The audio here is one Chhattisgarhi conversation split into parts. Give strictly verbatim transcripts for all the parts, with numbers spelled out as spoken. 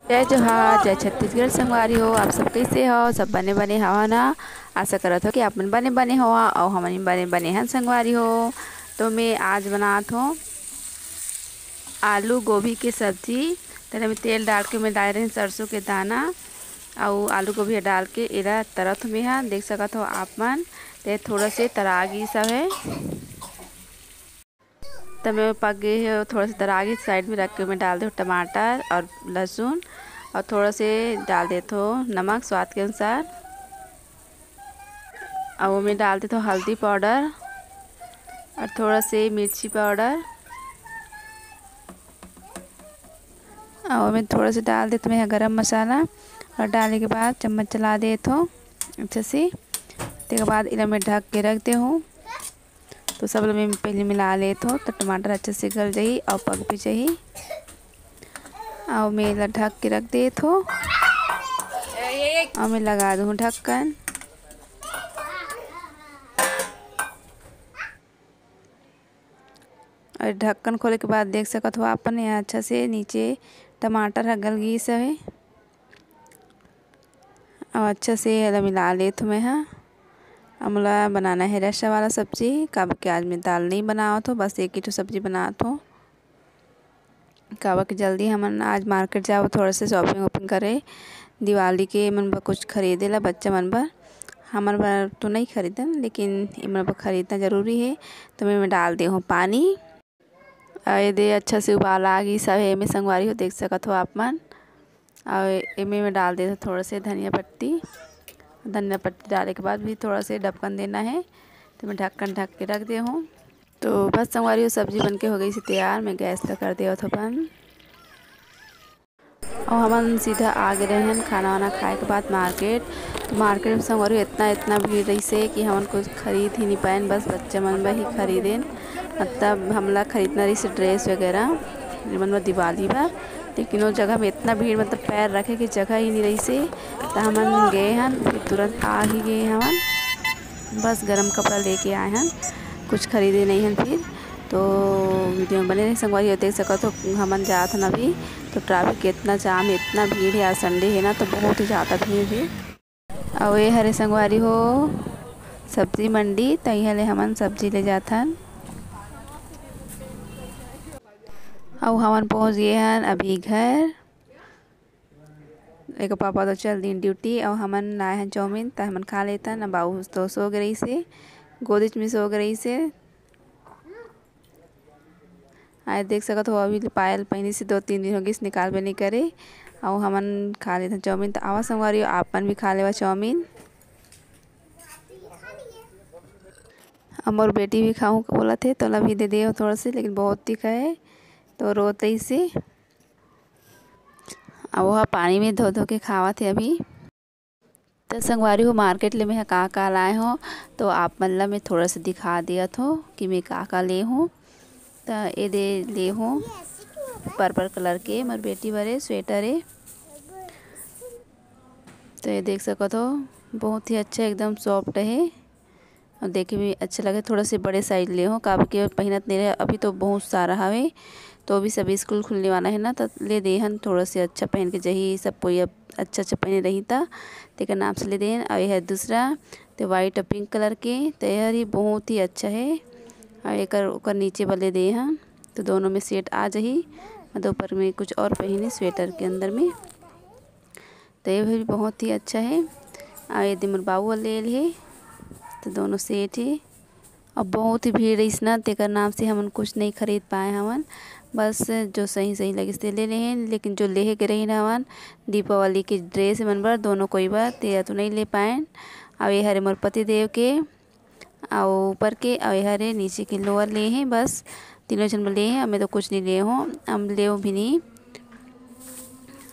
जय जोहार, जय छत्तीसगढ़ संगवारी हो। आप सब कैसे हो? सब बने बने हवा ना? आशा करत हो कि आप मन बने बने हो अउ हमन बने बने हन संगवारी हो। तो मैं आज बनात हो आलू गोभी के सब्जी। तेला मैं तेल डाल के मैं डाले रहें सरसों के दाना अउ आलू गोभी डाल के एला तरत हो मैं हा। देख सकत हो आप मन, ते थोड़ा से तरा गिस हवे। त मैं पक गे हे, थोड़ा सा तरा गिस, साइड में रख के मैं डाल दे टमाटर और लहसुन और थोड़ा से डाल देत हो नमक स्वाद के अनुसार। और वो मैं डाल देत हो हल्दी पाउडर और थोड़ा से मिर्ची पाउडर और मैं थोड़ा से डाल देत मैं गरम मसाला और डाले के बाद चम्मच चला देत हो अच्छे से। तेकर बाद एला मैं ढक के रख दे हूँ। तो सब ल मैं पहले मिला लेत हो, तो टमाटर अच्छे से गल जाही और पक भी जाही। और मैं एला ढक के रख देत हो और मैं लगा दूँ ढक्कन। और ढक्कन खोले के बाद देख सकत हो आप मन, यहाँ अच्छा से नीचे टमाटर ह गल गिस हवे। अब अच्छा से एला मिला लेत हो मैं हा। अब मोला बनाना हे रसा वाला सब्जी, काबर कि आज मैं दाल नहीं बनावत हो, बस एक ही ठो सब्जी बनात हो। काबर कि जल्दी हमन आज मार्केट जाबो, थोड़ा से शॉपिंग वॉपिंग करे दिवाली के, एमन बर कुछ खरीदे ला बच्चा मन बर। हमन बर तो नहीं खरीदन, लेकिन एमन बर खरीदना जरूरी हे। तो मैं, मैं डाल दे हूँ पानी। अउ ये दे अच्छा से उबाल आ गिस हवे, एमे संगवारी हो देख सकत हो आप मन। अउ एमे मैं डाल देत हो थोड़ा से धनिया पत्ती। धनिया पत्ती डाले के बाद भी थोड़ा से ढक्कन देना है, तो मैं ढक्कन ढक के रख दे हूँ। तो बस संगवारी हो, सब्जी बन के हो गई से तैयार। मैं गैस ला कर देवत हो बंद। अउ हमन सीधा आ गे रहेन खाना वाना खाए के बाद मार्केट। तो मार्केट में संगवारी इतना, इतना भीड़ रहिसे कि हमन कुछ खरीद ही नहीं पाएन, बस बच्चा मन बर ही खरीदेन। मतलब हमला खरीदना रहिसे ड्रेस वगैरह, एमन बर दिवाली बर, लेकिन वो जगह में इतना भीड़, मतलब पैर रखे के जगह ही नहीं रहिसे। तो हमन गए हन, फिर तुरंत आ ही गए हमन। बस गरम कपड़ा लेके आए हन, कुछ खरीदे नहीं हन फिर। तो वीडियो में बने रहे संगवारी, देख सकत हो हमन जात हन अभी। तो ट्रैफिक इतना जाम, इतना भीड़ है, आज संडे है ना, तो बहुत ही ज़्यादा भीड़ है। अउ ये हरे संगवारी हो सब्जी मंडी, तो यहाँ ले हमन सब्जी ले जात हन। अउ हमन पहुँच गए हन अभी घर। एक पापा तो चल दिन ड्यूटी, अउ हमन लाए हन चाउमीन, त हमन खा लेथन। अब बाबू तो सो गे रहिसे, गोदीच में सो गे रहिसे। आए देख सकत हो, अभी पायल पहिनी से दो तीन दिन हो गिस, निकालबे नहीं करे। अउ हमन खा लेथन चाउमीन। त आवा संगवारी, आप मन भी खा लेवा चाउमीन। अउ मोर बेटी भी खाहूँ बोलत हे, तोला भी दे दे थोड़ा से, लेकिन बहुत तीखा है, तो रोत रहिसे। अब वो पानी में धो धो के खावत हे अभी। त संगवारी हो, मार्केट ले मैं ह का का लाए हों, तो आप मन ला मैं थोड़ा सा दिखा देत हों कि मैं का का ले हों। त ए दे ले हों पर्पल कलर के मोर बेटी बर ए स्वेटर ए। तो ये देख सकत हो, बहुत ही अच्छा, एकदम सॉफ्ट है और देखे में अच्छा लगे। थोड़ा से बड़े साइज ले हों, काबर के पहिनत नहीं रहे, अभी तो बहुत सारा हवे। तो अभी सब स्कूल खुलने वाला है ना, तो ले दे हन थोड़ा से अच्छा पहन के जही सब कोई, अब अच्छा अच्छा पहने रही त तेकर नाम से ले दे हन। और ये है दूसरा, तो वाइट और पिंक कलर के, तो ये ही बहुत ही अच्छा है। और एकर ओकर नीचे वाले दे हन, तो दोनों में सेट आ जाही। मतलब ऊपर में कुछ और पहने स्वेटर के अंदर में, तो ये भी बहुत ही अच्छा है। और ये दे मोर बाबू वाले ले हे, तो दोनों सेट है। अब बहुत ही भीड़ रहिस ना, तेकर नाम से हमन कुछ नहीं खरीद पाए हवन। बस जो सही सही लगिस ते ले लेहेन, लेकिन जो लेहे के रहिन हवन दीपावली के ड्रेस मन बर, दोनों कोई बर, तेला तो नहीं ले पाएन। अब ये हरे मोर पति देव के, अउ ऊपर के, अउ ये हरे नीचे के लोअर ले हे। बस तीनों झन ले हे, अब मैं तो कुछ नहीं ले हों, अब ले भी नहीं।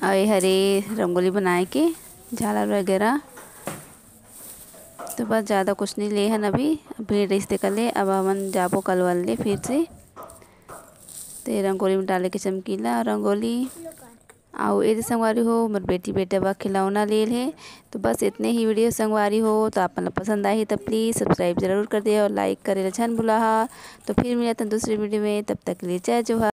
अउ ये हरे रंगोली बनाए के झालर वगैरह, तो बस ज़्यादा कुछ नहीं ले हन अभी। भीड़ रहिस तेकर ले, अब हमन जाबो कल वाले फिर से। तो ये रंगोली में डाले के चमकीला रंगोली। अउ ए दे संगवारी हो, मोर बेटी बेटा बर खिलौना ले ले। तो बस इतने ही वीडियो संगवारी हो, तो आप मन ला पसंद आही तो प्लीज सब्सक्राइब जरूर कर दे और लाइक करे ला झन भुलाहा। तो फिर मिलत हन दूसरी वीडियो में, तब तक के लिए जय जोहार।